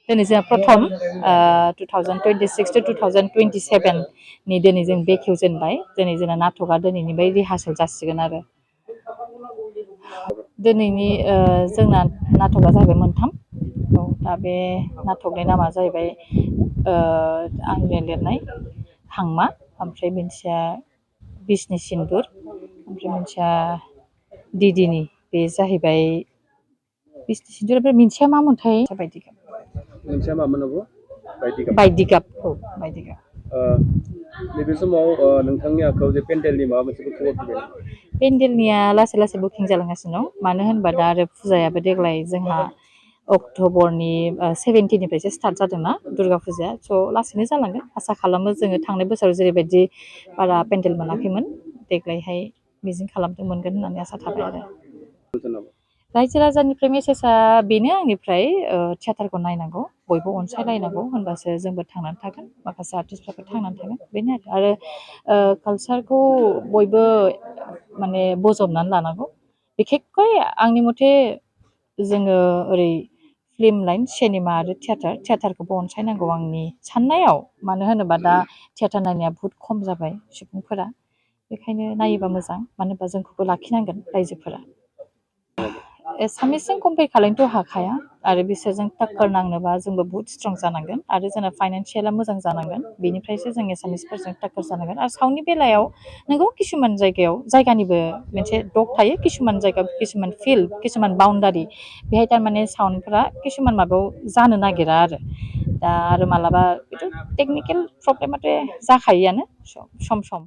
दिनै जोंहा प्रथम 2026 to 2027 नि दिनै जों बेखेवजेनबाय दिनै जोंना नाटकआ दिनैनि बै रिहार्सेल जासिगोन आरो दिनैनि जोंना नाटकआ जाहैबाय मोनथाम दा बे नाटकनि नामा जाहैबाय आंनि लिरनाय हांमा ओमफ्राय मोनसेया बिसनि सिन्दुर ओमफ्राय मोनसेया दिदिनि बे जाहैबाय बिसनि सिन्दुर ओमफ्राय मोनसेया मा मोनथाय बायदिगाब मोनसेया मामोन नंगौ बायदिगाब औ बायदिगाब नैबे समाव नोंथांनि आखायाव जे पेन्डेलनि माबा मोनसे खबर फैबाय पेन्डेलनिया लासै लासै बुकिं जालांगासिनो दं मानो होनबा दा आरो फुजायाबो देग्लाय जोंहा अक्ट'बरनि 17निफ्रायसो स्टार्ट जादोंना दुर्गा फुजाया स' लासैनो जालांगोन आसा खालामो जोङो थांनाय बोसोराव जेरैबायदि बारा पेन्डेल मोनाखैमोन देग्लायहाय मिजिं खालामदों मोनगोन होननानै आसा थाबाय आरो रायजो राजानिफ्राय मेसेजआ बेनो आंनिफ्राय थियाटारखौ नायनांगौ बयबो अनसायलायनांगौ होनबासो जोंबो थांनानै थागोन माखासे आर्टिस्टफ्राबो थांनानै थागोन बेनो आरो कालसारखौ बयबो माने बजबनानै लानांगौ बिखेखकै आंनि मथे जोङो ओरै फिल्म लाइन सिनेमा आरो थियाटारखौबो अनसायनांगौ आंनि साननायाव मानो होनोबा दा थियाटार नायनाया बहुद खम जाबाय सुबुंफोरा बेखायनो नायोबा मोजां मानो होनबा जोंखौबो लाखिनांगोन रायजोफोरा एसामिसजों कम्पेयार खालामनोथ' हाखाया आरो बिसोरजों टाक्कर नांनोबा जोंबो बुहुत स्ट्रं जानांगोन आरो जोंना फाइनान्सियेला मोजां जानांगोन बेनिफ्रायसो जों एसामिसफोरजों टाक्कर जानांगोन आरो साउन्डनि बेलायाव नोंगौ किसुमान जायगायाव जायगानिबो मोनसे दग थायो किसुमान जायगायाव किसुमान फिल्ड किसुमान बाउण्डारि बेहाय थारमाने साउन्डफ्रा किसुमान माबायाव जानो नागिरा आरो दा आरो मालाबा टेकनिकेल प्रब्लेमाथ' जाखायोआनो सम सम